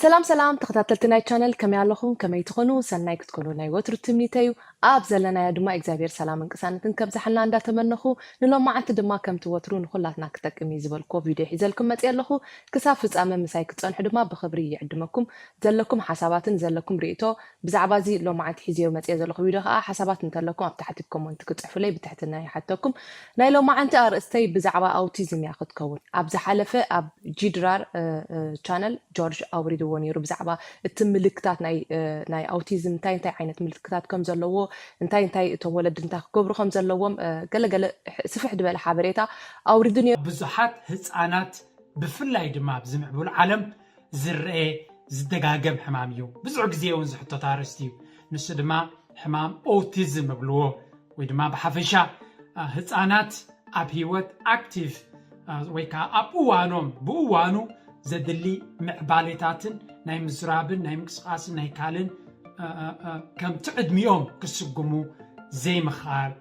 ሰላም ሰላም ተኸታተልቲ ናይ ቻነል፣ ከመይ ኣለኹም? ከመይ ትኾኑ? ሰናይ ክትኮኑ ናይ ወትሩ ትምኒተይ እዩ። ኣብ ዘለናዮ ድማ እግዚኣብሔር ሰላምን ቅሳነትን ከብዝሓልና እንዳተመነኹ፣ ንሎማዓንቲ ድማ ከምቲ ወትሩ ንኹላትና ክጠቅም እዩ ዝበልክዎ ቪድዮ ሒዘልኩም መፅየ ኣለኹ። ክሳብ ፍጻመ ምሳይ ክትጸንሑ ድማ ብኽብሪ ይዕድመኩም። ዘለኩም ሓሳባትን ዘለኩም ርእይቶ ብዛዕባ እዚ ሎማዓንቲ ሒዘዮ መፅየ ዘለኹ ቪድዮ ከዓ ሓሳባት እንተለኩም ኣብ ታሕቲ ኮመንት ክፅሕፉለይ ብትሕትና ይሓተኩም። ናይ ሎማዓንቲ ኣርእስተይ ብዛዕባ ኣውቲዝም እያ ክትከውን። ኣብ ዝሓለፈ ኣብ ጂድራር ቻነል ጆርጅ ኣውሪድዎ ነይሩ። ብዛዕባ እቲ ምልክታት ናይ ኣውቲዝም እንታይ እንታይ ዓይነት ምልክታት ከም ዘለዎ፣ እንታይ እንታይ እቶም ወለዲ እንታይ ክገብሩ ከም ዘለዎም ገለገለ ስፍሕ ዝበለ ሓበሬታ ኣውሪዱ ነይሩ። ብዙሓት ህፃናት ብፍላይ ድማ ኣብዚ ምዕቡል ዓለም ዝረአ ዝደጋገም ሕማም እዩ። ብዙሕ ግዜ እውን ዝሕተት ኣርእስቲ እዩ። ንሱ ድማ ሕማም ኦቲዝም እብልዎ፣ ወይ ድማ ብሓፈሻ ህፃናት ኣብ ህይወት ኣክቲቭ ወይ ከዓ ኣብ እዋኖም ብእዋኑ ዘድሊ ምዕባሌታትን ናይ ምዝራብን ናይ ምንቅስቃስን ናይ ካልእን ከምቲ ዕድሚኦም ክስጉሙ ዘይምኽኣል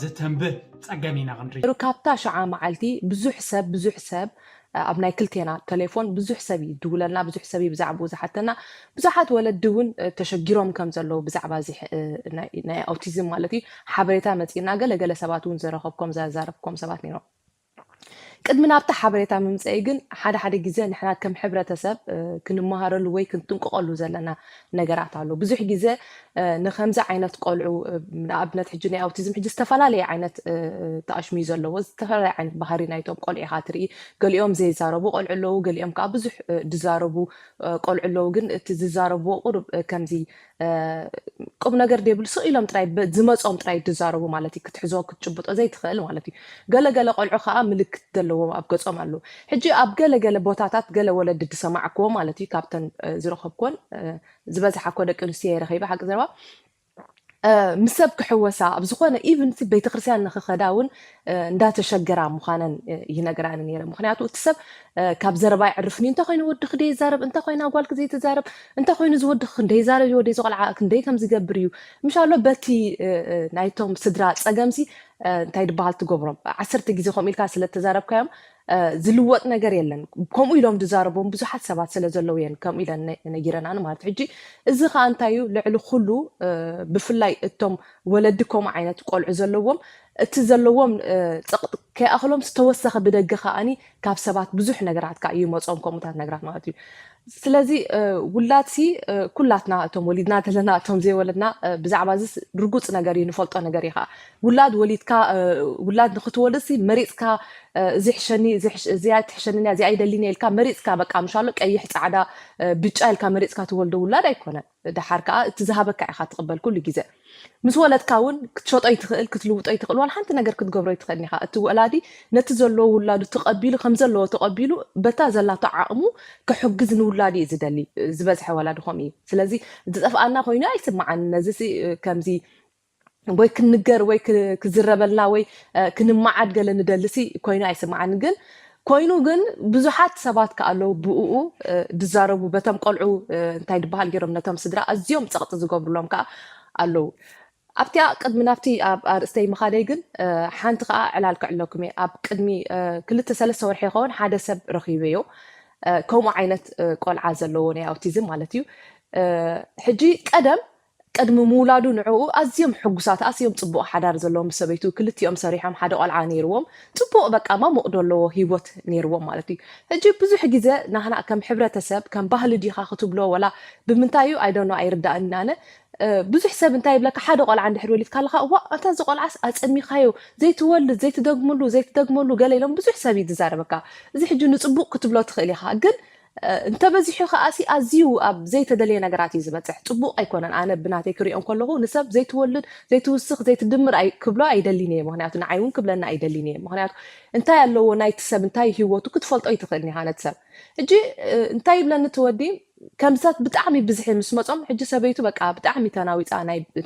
ዘተንብህ ፀገም ኢና ክንርኢ። ካብታ ሸዓ መዓልቲ ብዙሕ ሰብ ብዙሕ ሰብ ኣብ ናይ ክልቴና ቴሌፎን ብዙሕ ሰብ ይድውለልና፣ ብዙሕ ሰብ ብዛዕባኡ ዝሓተና፣ ብዙሓት ወለዲ እውን ተሸጊሮም ከም ዘለዉ ብዛዕባ ናይ ኣውቲዝም ማለት እዩ ሓበሬታ መፂና፣ ገለገለ ሰባት እውን ዘረኸብኮም ዘዛረብኮም ሰባት ነይሮም። ቅድሚ ናብቲ ሓበሬታ ምምፀኢ ግን ሓደ ሓደ ግዜ ንሕና ከም ሕብረተሰብ ክንመሃረሉ ወይ ክንጥንቀቐሉ ዘለና ነገራት ኣሎ። ብዙሕ ግዜ ንከምዚ ዓይነት ቆልዑ ንኣብነት ሕጂ ናይ ኣውቲዝም ሕጂ ዝተፈላለየ ዓይነት ተኣሽሙ እዩ ዘለዎ፣ ዝተፈላለየ ዓይነት ባህሪ ናይቶም ቆልዑ ኢኻ ትርኢ። ገሊኦም ዘይዛረቡ ቆልዑ ኣለዉ፣ ገሊኦም ከዓ ብዙሕ ዝዛረቡ ቆልዑ ኣለዉ። ግን እቲ ዝዛረብዎ ቁሩብ ከምዚ ቁም ነገር ደይብሉ ስቕ ኢሎም ጥራይ ዝመፆም ጥራይ ዝዛረቡ ማለት እዩ። ክትሕዞ ክትጭብጦ ዘይትኽእል ማለት እዩ። ገለገለ ቆልዑ ከዓ ምልክት ዘለዎም ኣብ ገፆም ኣለዉ። ሕጂ ኣብ ገለገለ ቦታታት ገለ ወለዲ ዝሰማዕክዎ ማለት እዩ፣ ካብተን ዝረኸብክወን ዝበዝሓ እኮ ደቂ ኣንስትዮ የረኺበ ሓቂ ዘረባ ምስ ሰብ ክሕወሳ ኣብ ዝኾነ ኢቭን ቤተክርስትያን ንክኸዳ እውን እንዳተሸገራ ምዃነን ይነግራኒ ነይረ። ምክንያቱ እቲ ሰብ ካብ ዘረባ ይዕርፍኒ። እንተ ኮይኑ ወድክ ደይዛረብ፣ እንተ ኮይና ጓልክ ዘይትዛረብ፣ እንተ ኮይኑ ዝወድክ ክንደይ ዛረብ እዩ ወደይ ዝቆልዓ ክንደይ ከም ዝገብር እዩ ምሻሎ በቲ ናይቶም ስድራ ፀገምሲ እንታይ ድበሃል ትገብሮም። ዓሰርተ ግዜ ከምኡ ኢልካ ስለተዛረብካዮም ዝልወጥ ነገር የለን። ከምኡ ኢሎም ዝዛረቦም ብዙሓት ሰባት ስለ ዘለዉ እየን ከምኡ ኢለን ነጊረናን ማለት። ሕጂ እዚ ከዓ እንታይ እዩ ልዕሊ ኩሉ ብፍላይ እቶም ወለዲ ከምኡ ዓይነት ቆልዑ ዘለዎም እቲ ዘለዎም ፀቕጢ ከይኣኽሎም ዝተወሰኸ ብደገ ከዓኒ ካብ ሰባት ብዙሕ ነገራት ከዓ ይመፆም ከምኡታት ነገራት ማለት እዩ። ስለዚ ውላድሲ ኩላትና እቶም ወሊድና ዘለና እቶም ዘይወለድና ብዛዕባ እዚ ርጉፅ ነገር እዩ ንፈልጦ ነገር እዩ ከዓ ውላድ ወሊድካ ውላድ ንክትወልድሲ መሪፅካ እዚ ሕሸኒ እዚኣ ትሕሸንኒ እዚኣ ይደሊኒ ኢልካ መሪፅካ በቃ ምሻሎ ቀይሕ ፃዕዳ ብጫ ኢልካ መሪፅካ ትወልዶ ውላድ ኣይኮነን። ደሓር ከዓ እቲ ዝሃበካ ኢካ ትቕበል ኩሉ ግዜ። ምስ ወለድካ እውን ክትሸጦ ይትኽእል ክትልውጦ ይትኽእል ዋላ ሓንቲ ነገር ክትገብሮ ይትኽእል ኢኻ። እቲ ወላዲ ነቲ ዘለዎ ውላዱ ተቐቢሉ ከም ዘለዎ ተቐቢሉ በታ ዘላቶ ዓቕሙ ክሕግዝ ንውላዱ እዩ ዝደሊ። ዝበዝሐ ወላዲ ከምኡ እዩ። ስለዚ ዝጠፍኣና ኮይኑ ኣይስምዓን። ነዚ ከምዚ ወይ ክንገር ወይ ክዝረበልና ወይ ክንመዓድ ገለ ንደልሲ ኮይኑ ኣይስምዓን። ግን ኮይኑ ግን ብዙሓት ሰባት ከ ኣለዉ ብእኡ ድዛረቡ በቶም ቆልዑ እንታይ ድበሃል ገይሮም ነቶም ስድራ ኣዝዮም ፀቕጢ ዝገብሩሎም ከዓ ኣለዉ። ኣብቲኣ ቅድሚ ናብቲ ኣብ ኣርእስተይ ምኻደይ ግን ሓንቲ ከዓ ዕላል ክዕለኩም እየ። ኣብ ቅድሚ ክልተ ሰለስተ ወርሒ ይኸውን ሓደ ሰብ ረኺበዮ ከምኡ ዓይነት ቆልዓ ዘለዎ ናይ ኣውቲዝም ማለት እዩ። ሕጂ ቀደም ቅድሚ ምውላዱ ንዕኡ ኣዝዮም ሕጉሳት ኣዝዮም ፅቡቕ ሓዳር ዘለዎም ምስ ሰበይቱ ክልቲኦም ሰሪሖም ሓደ ቆልዓ ነይርዎም። ፅቡቕ በቃ ማሙቕ ደለዎ ህይወት ነይርዎም ማለት እዩ። ሕጂ ብዙሕ ግዜ ናህና ከም ሕብረተሰብ ከም ባህሊ ዲኻ ክትብሎ ወላ ብምንታይ እዩ ኣይደኖ ኣይርዳእን ኣነ ብዙሕ ሰብ እንታይ ይብለካ ሓደ ቆልዓ እንድሕር ወሊድካ ኣለካ እዋ ኣታ እዚ ቆልዓስ ኣፀሚኻዮ ዘይትወልድ ዘይትደግምሉ ዘይትደግመሉ ገለ ኢሎም ብዙሕ ሰብ እዩ ዝዛረበካ። እዚ ሕጂ ንፅቡቕ ክትብሎ ትኽእል ኢኻ ግን እንተበዚሑ ከዓሲ ኣዝዩ ኣብ ዘይተደለየ ነገራት እዩ ዝበፅሕ። ፅቡቕ ኣይኮነን። ኣነ ብናተይ ክሪኦ እንከለኹ ንሰብ ዘይትወልድ ዘይትውስኽ ዘይትድምር ክብሎ ኣይደሊን እየ። ምክንያቱ ንዓይ እውን ክብለና ኣይደሊን እየ። ምክንያቱ እንታይ ኣለዎ ናይቲ ሰብ እንታይ ህይወቱ ክትፈልጦ ይትኽእል ኒኻ ነቲ ሰብ። ሕጂ እንታይ ይብለኒ እቲ ወዲ ከምዚታት ብጣዕሚ ብዝሒ ምስ መፆም ሕጂ ሰበይቱ በቃ ብጣዕሚ ተናዊፃ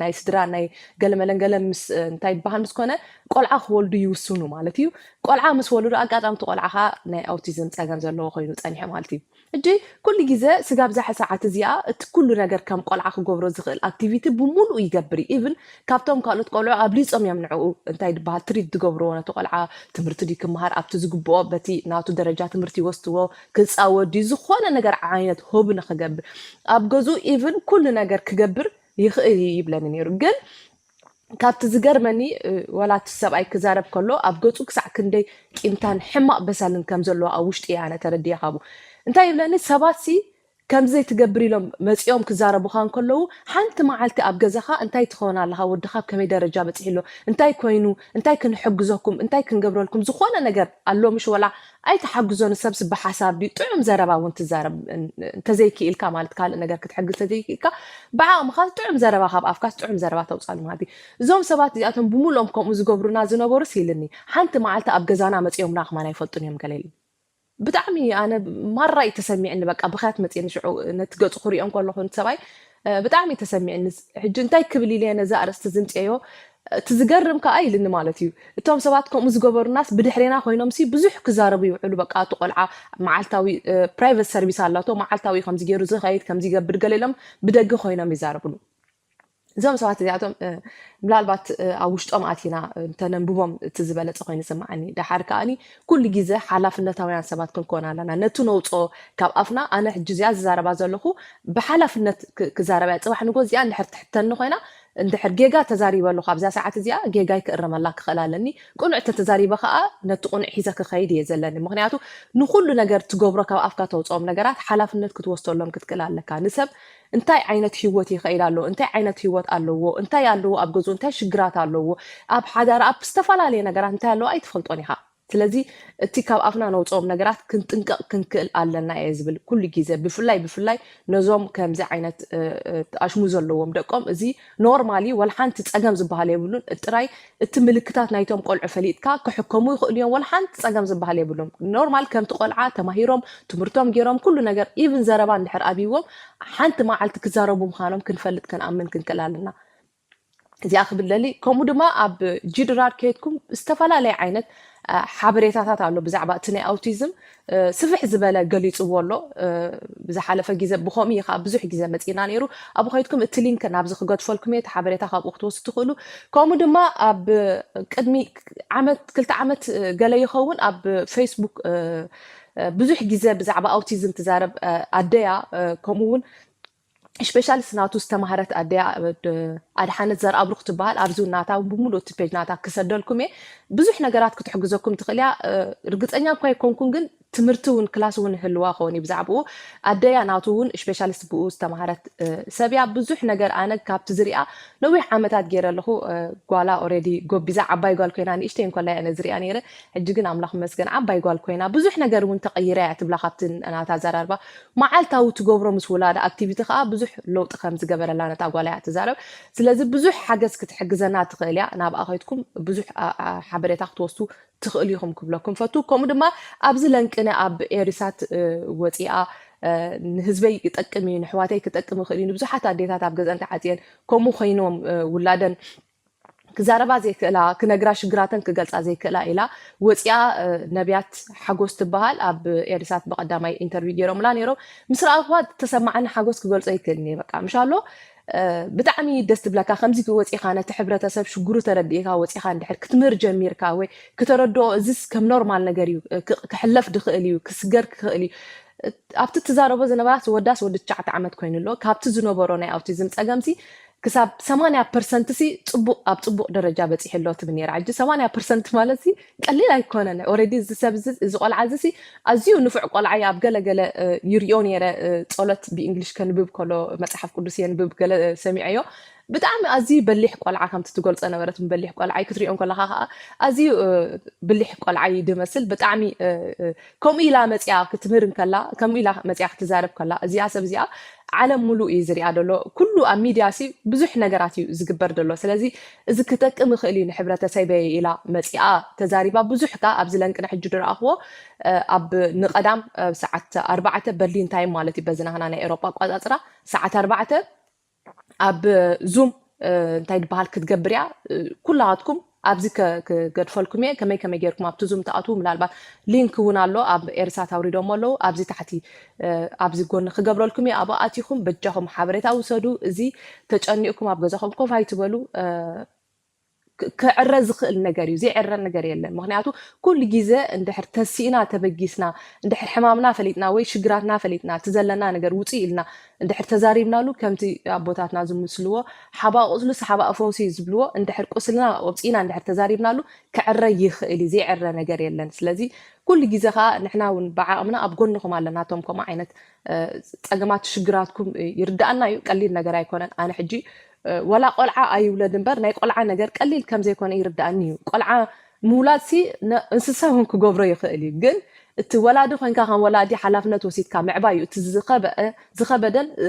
ናይ ስድራ ናይ ገለመለን ገለ እንታይ ይበሃል ምስ ኮነ ቆልዓ ክወልዱ ይውስኑ ማለት እዩ። ቆልዓ ምስ ወለዱ ኣጋጣሚ እቲ ቆልዓ ኸኣ ናይ ኣውቲዝም ጸገም ዘለዎ ኮይኑ ጸኒሑ ማለት እዩ። ሕጂ ኩሉ ግዜ ስጋብ ዛሕ ሰዓት እዚኣ እቲ ኩሉ ነገር ከም ቆልዓ ክገብሮ ዝኽእል ኣክቲቪቲ ብምሉእ ይገብር እዩ። ኢቭን ካብቶም ካልኦት ቆልዑ ኣብሊጾም እዮም ንዕኡ እንታይ ዝበሃል ትሪት ዝገብርዎ ነቲ ቆልዓ ትምህርቲ ድዩ ክመሃር ኣብቲ ዝግብኦ በቲ ናቱ ደረጃ ትምህርቲ ይወስድዎ ክጻወት ድዩ ዝኾነ ነገር ዓይነት ሆቢ ንኽገብር ኣብ ገዝኡ ኢቭን ኩሉ ነገር ክገብር ይኽእል እዩ ይብለኒ ነይሩ ግን ካብቲ ዝገርመኒ ወላ እቲ ሰብኣይ ክዛረብ ከሎ ኣብ ገፁ ክሳዕ ክንደይ ቂምታን ሕማቕ በሳልን ከም ዘለዎ ኣብ ውሽጢ እየ ኣነ ተረዲየ ካብኡ እንታይ ይብለኒ ሰባት ሲ ከምዚ ዘይትገብር ኢሎም መፂኦም ክዛረቡኻ እንከለዉ ሓንቲ መዓልቲ ኣብ ገዛኻ እንታይ ትኸውን ኣለኻ ወድኻ ኣብ ከመይ ደረጃ በፂሑ ኣሎ እንታይ ኮይኑ እንታይ ክንሕግዘኩም እንታይ ክንገብረልኩም ዝኾነ ነገር ኣሎ ምሽ ወላ ኣይትሓግዞ ንሰብስ ብሓሳብ ድዩ ጥዑም ዘረባ እውን ትዛረብ እንተዘይክኢልካ ማለት ካልእ ነገር ክትሕግዝ ተዘይክኢልካ ብዓቕምኻ ጥዑም ዘረባ ካብ ኣፍካስ ጥዑም ዘረባ ተውፃሉ ማለት እዩ እዞም ሰባት እዚኣቶም ብምሉኦም ከምኡ ዝገብሩና ዝነበሩስ ኢልኒ ሓንቲ መዓልቲ ኣብ ገዛና መፂኦምና ከማን ኣይፈልጡን እዮም ገለ ኢልኒ ብጣዕሚ ኣነ ማራ እዩ ተሰሚዕኒ በቃ ብኽያት መፅእኒ ሽዑ ነቲ ገፁ ክሪኦ ከለኹ ሰብኣይ ብጣዕሚ ተሰሚዕኒ ሕጂ እንታይ ክብል ኢለ ነዚ ኣርእስቲ ዝምፅአዮ እቲ ዝገርም ከዓ ኢልኒ ማለት እዩ እቶም ሰባት ከምኡ ዝገበሩናስ ብድሕሬና ኮይኖም ሲ ብዙሕ ክዛረቡ ይውዕሉ በቃ እቲ ቆልዓ መዓልታዊ ፕራይቨት ሰርቪስ ኣላቶ መዓልታዊ ከምዚ ገይሩ ዝኸይድ ከምዚ ይገብር ገለ ኢሎም ብደገ ኮይኖም ይዛረብሉ እዞም ሰባት እዚኣቶም ምናልባት ኣብ ውሽጦም ኣቲና እንተነንብቦም እቲ ዝበለፀ ኮይኑ ዝስማዓኒ ደሓር ከዓኒ ኩሉ ግዜ ሓላፍነታውያን ሰባት ክንኮን ኣለና ነቲ ነውፅኦ ካብ ኣፍና ኣነ ሕጂ እዚኣ ዝዛረባ ዘለኹ ብሓላፍነት ክዛረባ እያ ፅባሕ ንጎ እዚኣ እንድሕር ትሕተኒ ኮይና እንድሕር ጌጋ ተዛሪበ ኣለኹ ኣብዛ ሰዓት እዚኣ ጌጋይ ክእረመላ ክኽእል ኣለኒ ቅኑዕ ተተዛሪበ ከዓ ነቲ ቅኑዕ ሒዘ ክኸይድ እየ ዘለኒ ምክንያቱ ንኩሉ ነገር ትገብሮ ካብ ኣፍካ ተውፅኦም ነገራት ሓላፍነት ክትወስደሎም ክትክእል ኣለካ ንሰብ እንታይ ዓይነት ህይወት ይኸይድ ኣሎ እንታይ ዓይነት ህይወት ኣለዎ እንታይ ኣለዎ ኣብ ገዝኡ እንታይ ሽግራት ኣለዎ ኣብ ሓዳር ኣብ ዝተፈላለየ ነገራት እንታይ ኣለዎ ኣይትፈልጦን ኢኻ ስለዚ እቲ ካብ ኣፍና ነውፅኦም ነገራት ክንጥንቀቕ ክንክእል ኣለና እየ ዝብል ኩሉ ግዜ ብፍላይ ብፍላይ ነዞም ከምዚ ዓይነት ኣሽሙ ዘለዎም ደቆም እዚ ኖርማሊ ወላ ሓንቲ ፀገም ዝበሃል የብሉን ጥራይ እቲ ምልክታት ናይቶም ቆልዑ ፈሊጥካ ክሕከሙ ይኽእሉ እዮም ወላ ሓንቲ ፀገም ዝበሃል የብሉም ኖርማል ከምቲ ቆልዓ ተማሂሮም ትምህርቶም ገይሮም ኩሉ ነገር ኢቭን ዘረባ እንድሕር ኣብይዎም ሓንቲ መዓልቲ ክዛረቡ ምዃኖም ክንፈልጥ ክንኣምን ክንክእል ኣለና እዚኣ ክብል ደሊ ከምኡ ድማ ኣብ ጂድራር ከየድኩም ዝተፈላለየ ዓይነት ሓበሬታታት ኣሎ ብዛዕባ እቲ ናይ ኣውቲዝም ስፍሕ ዝበለ ገሊፅዎ ኣሎ ብዝሓለፈ ግዜ ብከምኡ እዩ ከዓ ብዙሕ ግዜ መፂና ነይሩ ኣብ ከይድኩም እቲ ሊንክ ናብዚ ክገድፈልኩም እየ እቲ ሓበሬታ ካብኡ ክትወስዱ ትኽእሉ ከምኡ ድማ ኣብ ቅድሚ ዓመት ክልተ ዓመት ገለ ይኸውን ኣብ ፌስቡክ ብዙሕ ግዜ ብዛዕባ ኣውቲዝም ትዛረብ ኣደያ ከምኡ እውን ስፔሻሊስት ናቱ ዝተማሃረት ኣደያ ኣድሓነት ዘርኣብሩክ ትበሃል ኣብዚ ናታ እውን ብምሉእ እቲ ፔጅ ናታ ክሰደልኩም እየ ብዙሕ ነገራት ክትሕግዘኩም ትኽእል እያ ርግፀኛ እኳ ኣይኮንኩን ግን ትምህርቲ እውን ክላስ እውን ህልዋ ኸውን እዩ ብዛዕባኡ ኣደያ ናቱ እውን ስፔሻሊስት ብኡ ዝተማሃረት ሰብ እያ ብዙሕ ነገር ኣነ ካብቲ ዝሪኣ ነዊሕ ዓመታት ገይረ ኣለኹ ጓላ ኦረዲ ጎቢዛ ዓባይ ጓል ኮይና ንእሽተይ እንኮላ እየ ዝሪኣ ነይረ ሕጂ ግን ኣምላኽ መስገን ዓባይ ጓል ኮይና ብዙሕ ነገር እውን ተቐይራ እያ ትብላ ካብቲ ናታ ዘራርባ መዓልታዊ ትገብሮ ምስ ውላዳ ኣክቲቪቲ ከዓ ብዙሕ ለውጢ ከም ዝገበረላ ነታ ጓላ እያ ትዛረብ ስለዚ ብዙሕ ሓገዝ ክትሕግዘና ትኽእል እያ ናብኣ ከይድኩም ብዙሕ ሓበሬታ ክትወስዱ ትኽእል ኢኹም ክብለኩም ፈቱ ከምኡ ድማ ኣብዚ ለንቅነ ኣብ ኤሪሳት ወፂኣ ንህዝበይ ይጠቅም እዩ ንሕዋተይ ክጠቅም ይኽእል እዩ ንብዙሓት ኣዴታት ኣብ ገዘን ተዓፅየን ከምኡ ኮይኖም ውላደን ክዛረባ ዘይክእላ ክነግራ ሽግራተን ክገልፃ ዘይክእላ ኢላ ወፂኣ ነቢያት ሓጎስ ትበሃል ኣብ ኤሪሳት ብቀዳማይ ኢንተርቪው ገይሮምላ ነይሮም ምስ ረኣኹዋ ተሰማዓኒ ሓጎስ ክገልፆ ይክእል እየ በቃ ምሻሎ ብጣዕሚ ደስ ትብለካ ከምዚ ወፂኻ ነቲ ሕብረተሰብ ሽግሩ ተረዲእካ ወፂኻ እንድሕር ክትምህር ጀሚርካ ወይ ክተረድኦ እዚስ ከም ኖርማል ነገር እዩ ክሕለፍ ድኽእል እዩ ክስገር ክኽእል እዩ ኣብቲ ትዛረቦ ዝነበራት ወዳስ ወዲ ትሽዓተ ዓመት ኮይኑ ኣሎ ካብቲ ዝነበሮ ናይ ኣውቲዝም ፀገምሲ ክሳብ ሰማንያ ፐርሰንት ሲ ፅቡቅ ኣብ ፅቡቅ ደረጃ በፂሑ ኣሎ ትብል ነራ ሕጂ ሰማንያ ፐርሰንት ማለት ሲ ቀሊል ኣይኮነን ኦረዲ እዚ ሰብ እዚ ቆልዓ እዚ ሲ ኣዝዩ ንፉዕ ቆልዓ እዩ ኣብ ገለገለ ይሪኦ ነረ ፆሎት ብእንግሊሽ ከንብብ ከሎ መፅሓፍ ቅዱስ የንብብ ገለ ሰሚዐዮ ብጣዕሚ ኣዝዩ በሊሕ ቆልዓ ከምቲ ትገልፆ ነበረት በሊሕ ቆልዓ እዩ ክትሪኦ ከለካ ከዓ ኣዝዩ ብሊሕ ቆልዓ እዩ ድመስል ብጣዕሚ ከምኡ ኢላ መፅያ ክትምህር እንከላ ከምኡ ኢላ መፅያ ክትዛረብ ከላ እዚኣ ሰብ እዚኣ ዓለም ሙሉእ እዩ ዝሪኣ ዘሎ ኩሉ ኣብ ሚድያ ሲ ብዙሕ ነገራት እዩ ዝግበር ዘሎ ስለዚ እዚ ክጠቅም ይኽእል እዩ ንሕብረተሰበይ ኢላ መፂኣ ተዛሪባ ብዙሕ ከ ኣብዚ ለንቅነ ሕጂ ድረኣኽዎ ኣብ ንቀዳም ሰዓት ኣርባዕተ በርሊን ታይም ማለት እዩ በዚ ናህና ናይ ኤሮጳ ኣቋፃፅራ ሰዓት ኣርባዕተ ኣብ ዙም እንታይ ዝበሃል ክትገብር እያ ኩላትኩም ኣብዚ ከ- ክገድፈልኩም እየ። ከመይ ከመይ ጌርኩም ኣብቲ ዙም ትኣትዉ፣ ምናልባት ሊንክ እውን ኣሎ፣ ኣብ ኤርሳት ኣውሪዶሞ ኣለዉ። ኣብዚ ታሕቲ እ፣ ኣብዚ ጎኒ ክገብረልኩም እየ። ኣብኡ ኣቲኹም በጃኹም ሓበሬታ ውሰዱ። እዚ ተጨኒቕኩም ኣብ ገዛኹም ኮፍ ኣይትበሉ። እ፣ ክ- ክዕረ ዝኽእል ነገር እዩ፣ ዘይዕረ ነገር የለን። ምክንያቱ ኩሉ ግዜ እንድሕር ተሲእና ተበጊስና፣ እንድሕር ሕማምና ፈሊጥና ወይ ሽግራትና ፈሊጥና፣ እቲ ዘለና ነገር ውፅእ ኢልና እንድሕር ተዛሪብናሉ፣ ከምቲ ኣቦታትና ዝምስልዎ ሓባ ቁስሉስ ሓባ ፈውሲ ዝብልዎ፣ እንድሕር ቁስልና ወፅኢና እንድሕር ተዛሪብናሉ ክዕረ ይኽእል እዩ፣ ዘይዕረ ነገር የለን። ስለዚ ኩሉ ግዜ ከዓ ንሕና እውን ብዓቕምና ኣብ ጎንኹም ኣለና። እቶም ከምኡ ዓይነት እ፣ ፀገማት ሽግራትኩም እ፣ ይርዳኣና እዩ፣ ቀሊል ነገር ኣይኮነን። ኣነ ሕጂ እ፣ ወላ ቆልዓ ኣይውለድ እምበር ናይ ቆልዓ ነገር ቀሊል ከም ዘይኮነ ይርዳኣኒ እዩ። ቆልዓ ምውላድ ሲ ነ- እንስሳ እውን ክገብሮ ይኽእል እዩ። ግን እቲ ወላዲ ኮንካ ከም ወላዲ ሓላፍነት ወሲድካ ምዕባይ እዩ እቲ ዝኸበ- ዝኸበደን እ፣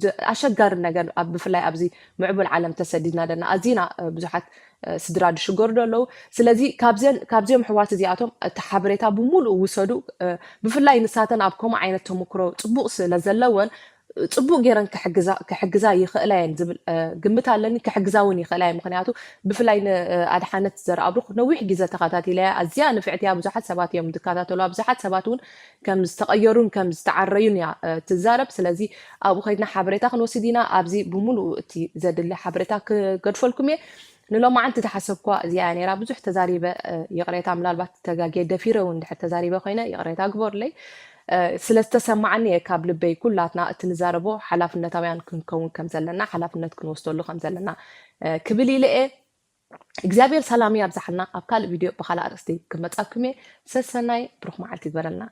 ዝ- ኣሸጋርን ነገር ኣብ ብፍላይ ኣብዚ ምዕቡል ዓለም ተሰዲድና ደና ኣዚና እ፣ ብዙሓት እ፣ ስድራ ዝሽገሩ ዶ ኣለዉ። ስለዚ ካብዘን ካብዚኦም ኣሕዋት እዚኣቶም እቲ ሓበሬታ ብምሉእ ውሰዱ። እ፣ ብፍላይ ንሳተን ኣብ ከምኡ ዓይነት ተመክሮ ፅቡቕ ስለ ዘለወን እ፣ ፅቡቕ ገይረን ክሕግዛ ክሕግዛ ይኽእላ እየን ዝብል እ፣ ግምት ኣለኒ። ክሕግዛ እውን ይኽእላ እየን። ምክንያቱ ብፍላይ ንኣድሓነት ዘርኣብሩኽ ነዊሕ ግዜ ተኸታቲለያ፣ ኣዝያ ንፍዕቲ እያ። ብዙሓት ሰባት እዮም ዝከታተሉዋ። ብዙሓት ሰባት እውን ከም ዝተቐየሩን ከም ዝተዓረዩን እያ እ፣ ትዛረብ። ስለዚ ኣብኡ ከይድና ሓበሬታ ክንወስድ ኢና። ኣብዚ ብምሉኡ እቲ ዘድሊ ሓበሬታ ክገድፈልኩም እየ። ንሎማዓንቲ ዝሓሰብኳ እዚኣ እያ ነይራ። ብዙሕ ተዛሪበ እ፣ ይቕሬታ፣ ምናልባት ተጋግየ ደፊረ እውን እንድሕር ተዛሪበ ኮይነ ይቕሬታ ግበሩለይ። እ፣ ስለ ዝተሰማዓኒ እየ ካብ ልበይ ኩላትና እቲ ንዛረቦ ሓላፍነታውያን ክንከውን ከም ዘለና፣ ሓላፍነት ክንወስደሉ ከም ዘለና እ፣ ክብል ኢለ እየ። እግዚኣብሔር ሰላም ያብዝሓልና። ኣብ ካልእ ቪድዮ ብካልእ ኣርእስቲ ክመጻኩም እየ። ሰሰናይ ብሩኽ መዓልቲ ይግበረልና።